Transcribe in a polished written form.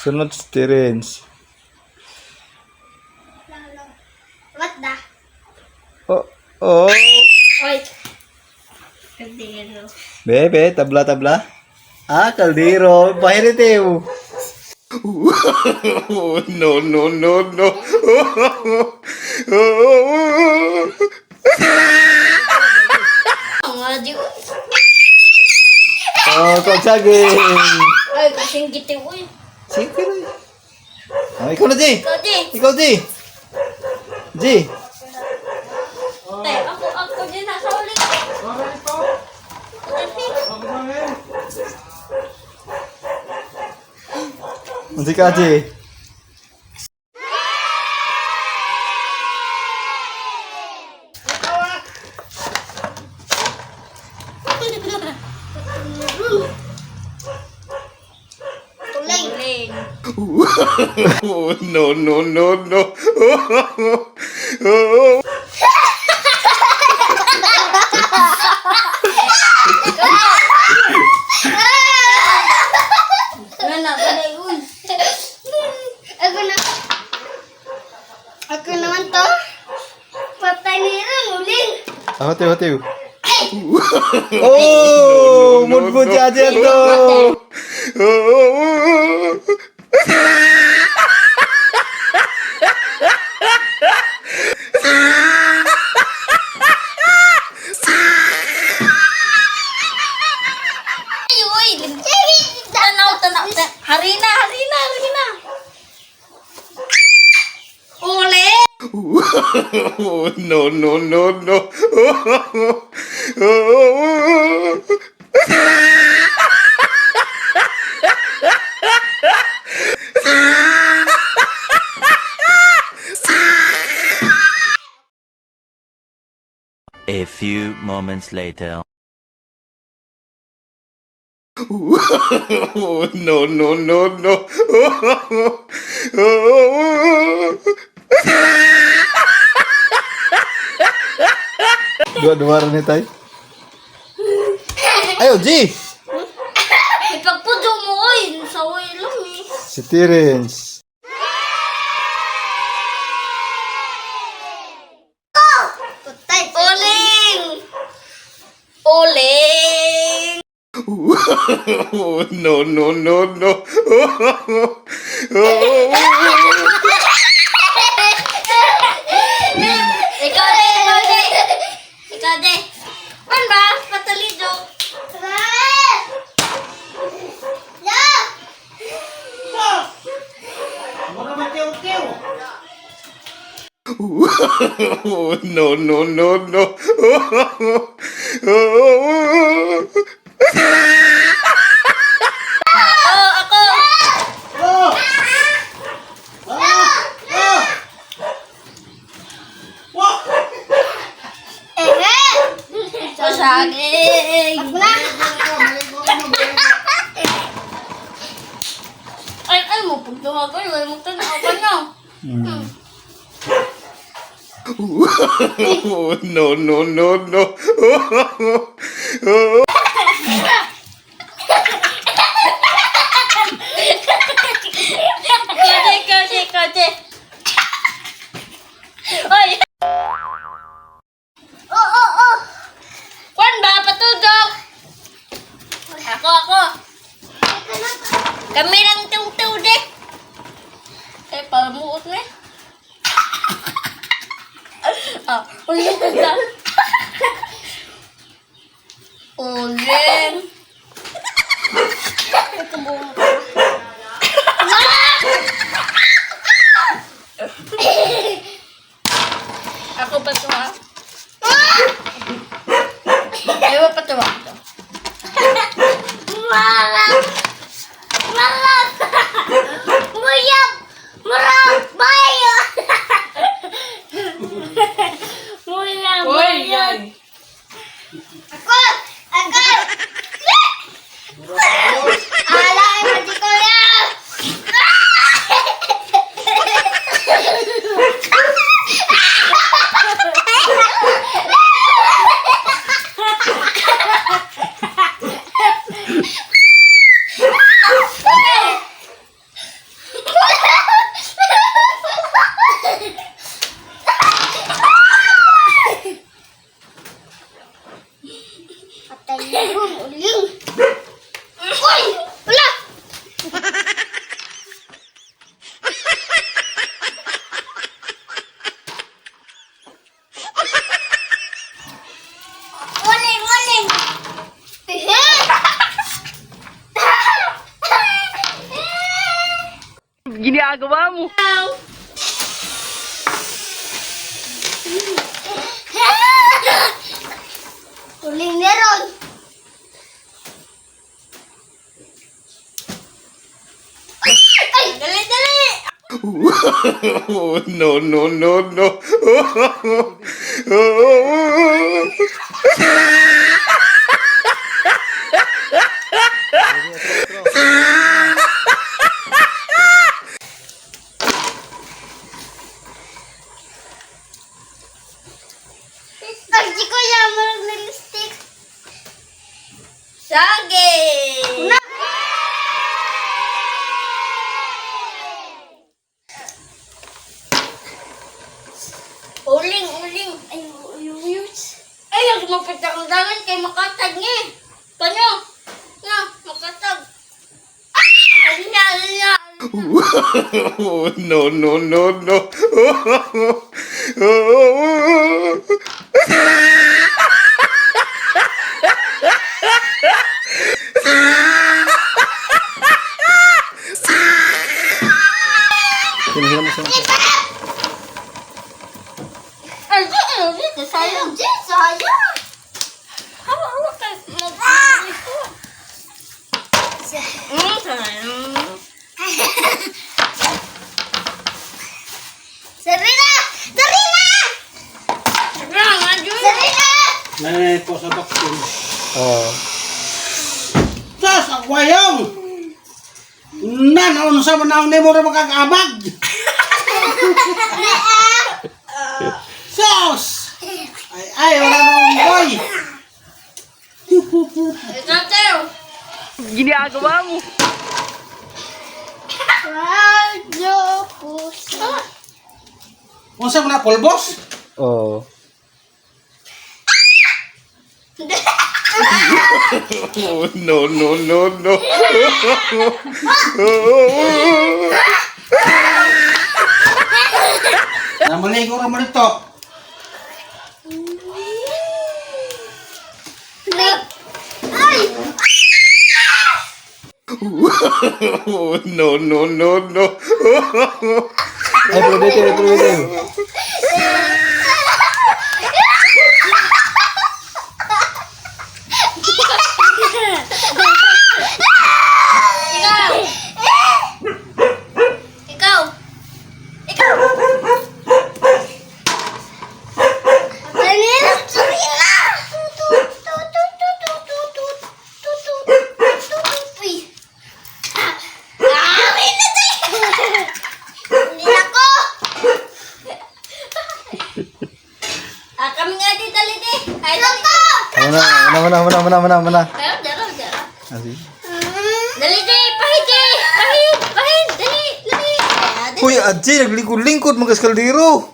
Sunod si Terence. What the? Oh. Wait. Kaldero. Bebe, tabla tabla. Ah, kaldero. Pahiritew. No, no, no, no. Ang nga di. Oh, kagsaging. Ay, kasing gitiw uy. Sige, pero. Oh, ikaw na, G. Ikaw di. Ikaw, G. G. Tay, ako din nasa ulit. Hindi ka, G. Tuling. No, no, no, no. Wala na, wala uy. Ako na. Ako naman to. Patay nila, uling. Ah, hotew, hotew. Oh, mudmud si Ate to. Ay, uy. Tanaw, tanaw. Harina, harina, harina. Uli! No, no, no, no. A few moments later. No, no, no, no. Dua dua ni tay. Ayo, G. Ipagpudo mo, uy. Saway lang eh. Si Terence. Uling! Uling! No, no, no, no. Ikaw de, ikaw de. Ikaw de. Man ba? Patalido. No, no, no, no. Oh, ako. Oh, saging. Ay, ay mo, pag dumagoy, wala mo tanaw ka na. No, no, no, no. Ikaw de, ikaw de, ikaw de. Oy! Oh, oh, oh! Kwan ba? Patudok! Ako, ako. Kami lang tungtong de. Eh, paramuot na eh. Ah, ulit na. Uling. Ako pa to ha. Ayaw pa to ha. Malas! Malas! Muyab! Murag! Bayo! Muyab! Muyab! Ako! Ako! Ala! Ginagawa mo. Huling meron. Ay, dali, dali! Oh, no, no, no, no. Ay, di ko yan, marag na lipstick. Sage! Na! Uling, uling. Ay, uy, uy, uy. Ay, nagmapit akong dagat kay makatag niya. Eh. Paano? Na, makatag. Ah! Alina, alina. Oh, no, no, no, no. Sino, sino mo, sino? Ay, di, ay, di, sayang. Di, sayang. Hawa, hawa ka. Ah! Sayang. Sarina! Sarina! Sarina! Nanay po sa baksin. Oh. Sas, ang wayong! Nan, unsa man ang nimo ra makag-amag? Sos! Ay, ay, wala mong boy! Ikaw, Ginagawa mo. Radyo puso. Unsa man na pulbos? Oh. Oh, no, no, no, no. Namaligo ra mo dito. Ay! Oh, no, no, no, no. Ay, pero dito, dito, dito. Ikaw! Ikaw! Ikaw! Sarina! Sarina! Uy! Ah! Hindi ako! Ah, kami nga di dali di. Ay, dali. Ano na, ano na, ano na, ano na, ano na. Ayaw, dara, dara. Ah, sige. Dali di, pahid di. Pahid, pahid, dali, dali. Ayan, dali. Uy, Adji, naglingkod-lingkod mga kaldero.